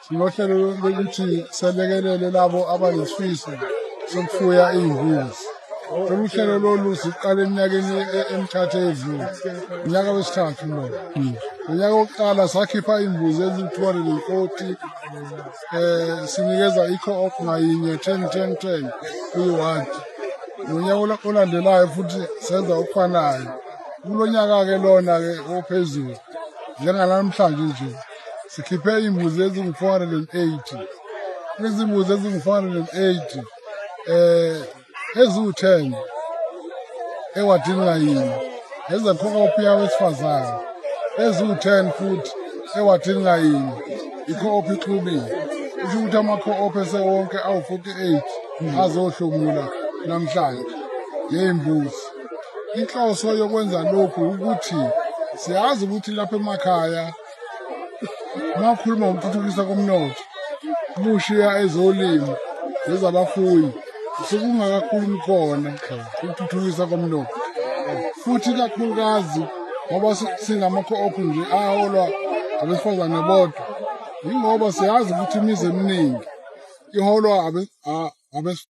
Sinohlelo lokuthi selekelele labo abanesifiso sokufuya iy'mbuzi. Lolu hlelo lolu siqale eminyakeni emithathu eyedlule, unyaka wesithathu lona. Unyaka wokuqala sakhipha iy'mbuzi eziwu-240, sinikeza i-co-op ngayinye 10 10 10 kuyi-ward. Nonyaka olandelayo futhi senza okufanayo. Kulo nyaka-ke lona-ke ophezulu njenganamhlanje nje sikhiphe iy'mbuzi ezingu-480. Kulezi mbuzi ezingu-480 eziwu-10 ewadini ngayinye ezeco-op yabesifazane, eziwu-10 futhi ewadini ngayinye i-co-op ixubile. Kusho ukuthi ama-co-op esewonke awu-48 azohlomula namhlanje ngey'mbuzi. Inhloso yokwenza lokhu ukuthi siyazi ukuthi lapha emakhaya uma ukhuluma ngokuthuthukisa komnotho bushiya ezolimo nezabafuyi, sekungakakhulumi khona ukuthuthukisa komnotho, futhi ikakhulukazi ngoba singama-co-op nje aholwa abesifazane bodwa, yingoba siyazi ukuthi imizi eminingi iholwa abesifazane.